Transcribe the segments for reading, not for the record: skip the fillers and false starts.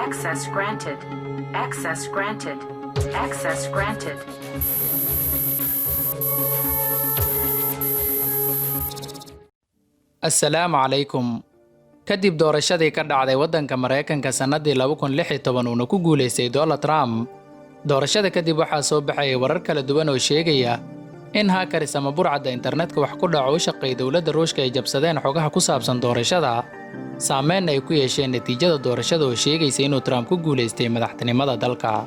Access granted. Access granted. Access granted. Assalaamu calaykum. Kadib doorashadii ka dhacday waddanka Maraykanka sannadii 2016, uuna ku guulaystay Donald Trump, doorashada kadib waxaa soo baxayay warar kala duwan oo sheegaya in hackers ama burcadda internetka wax ku dhaco u shaqeey dowladda Ruushka ay jabsadeen xogaha ku saabsan doorashada, saameyn ay ku yeesheen natiijada doorashada oo sheegaysa inuu Trump ku guulaystay madaxtinimada dalka.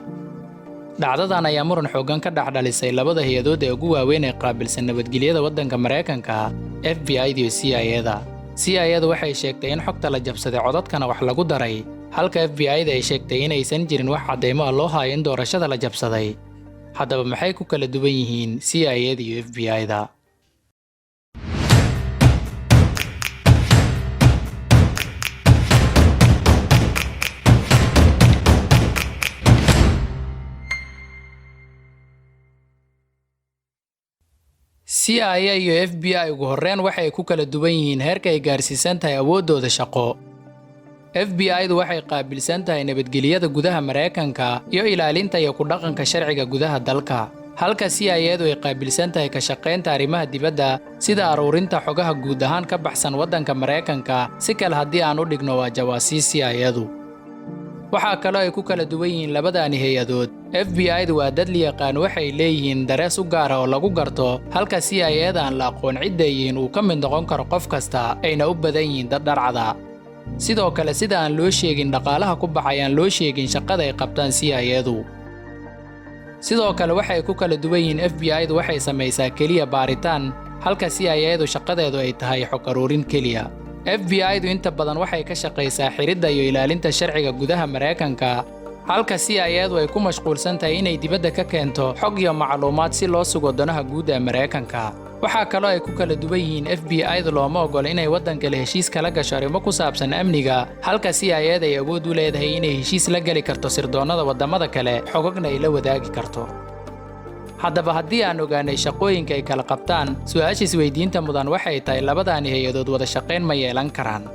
Dhacdadan ayaa muran xooggan ka dhex dhalisay labada hay-adood ee ugu waaweyn ee qaabilsan nabadgelyada waddanka Maraykanka, FBI iyo CIA-da. CIA-du waxay sheegtay in xogta la jabsaday, codadkana wax lagu daray, halka FBI-da ay sheegtay inaysan jirin wax caddaymo ah loo hayo in doorashada la jabsaday. Haddaba, maxay ku kala duwan yihiin CIA-da iyo FBI-da? CIA iyo FBI ugu horreyn waxay ku kala duwan yihiin heerka ay gaarsiisan tahay awooddooda shaqo. FBI-du waxay qaabilsan tahay nabadgelyada gudaha Maraykanka iyo ilaalinta iyo ku dhaqanka sharciga gudaha dalka, halka CIA-du ay qaabilsan tahay ka shaqaynta arrimaha dibadda, sida aruurinta xogaha guud ahaan ka baxsan waddanka Maraykanka. Si kale haddii aan u dhigno, waa jawaasiis CIA-du. Waxaa kaloo ay ku kala duwan yihiin labadaani hay-adood, FBI-du waa dad la yaqaan, waxay leeyihiin darees u gaara oo lagu garto, halka CIA-da aan la aqoon cidday yihiin, uu ka mid noqon karo qof kasta, ayna u badan yihiin dad dharcada. Sidoo kale, sida aan loo sheegin dhaqaalaha ku baxay, aan loo sheegin shaqada ay qabtaan CIA-du. Sidoo kale waxay ku kala duwan yihiin, FBI-du waxay samaysaa keliya baaritaan, halka CIA-du shaqadeedu ay tahay xog aruurin keliya. FBI-du inta badan waxay ka shaqaysaa xiridda iyo ilaalinta sharciga gudaha Maraykanka, halka CIA-du ay ku mashquulsan tahay inay dibadda ka keento xog iyo macluumaad si loo sugo danaha guud ee Maraykanka. Waxaa kaloo ay ku kala duwan yihiin, FBI-du looma ogola inay waddan kale heshiis kala gasho arrimo ku saabsan amniga, halka CIA-da ay awood u leedahay inay heshiis la geli karto sirdoonnada waddamada kale, xogagna ay la wadaagi karto. Haddaba, haddii aan ogaanay shaqooyinka ay kala qabtaan, su-aasha isweydiinta mudan waxay tahay: labadaani hay-adood wada shaqayn ma yeelan karaan?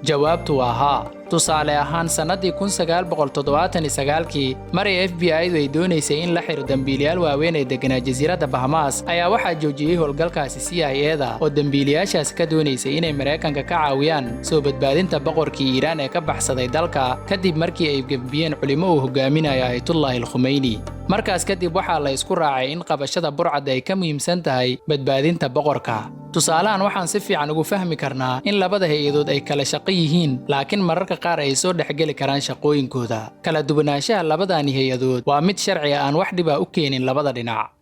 Jawaabtu waa haa. Tusaale ahaan, sannaddii 1979-kii, maray FBI-du ay doonaysay in la xiro dembiilayaal waaweyn ee degganaa jasiiradda Bahamas, ayaa waxaa joojiyey howlgalkaasi CIA-da oo dembiilayaashaasi ka doonaysay inay Maraykanka ka caawiyaan soo badbaadinta boqorkii Iiraan ee ka baxsaday dalka, kadib markii ay gembiyeen culimo uu hogaaminayo Ayatullaahi Alkhumeyni. Markaas kadib waxaa la isku raacay in qabashada burcadda ay ka muhiimsan tahay badbaadinta boqorka. Tusaalahan waxaan si fiican ugu fahmi karnaa in labada hay-adood ay kala shaqo yihiin, laakiin mararka qaar ay soo dhexgeli karaan shaqooyinkooda. Kala duwanaanshaha labadaani hay-adood waa mid sharci ah, aan wax dhiba u keenin labada dhinac.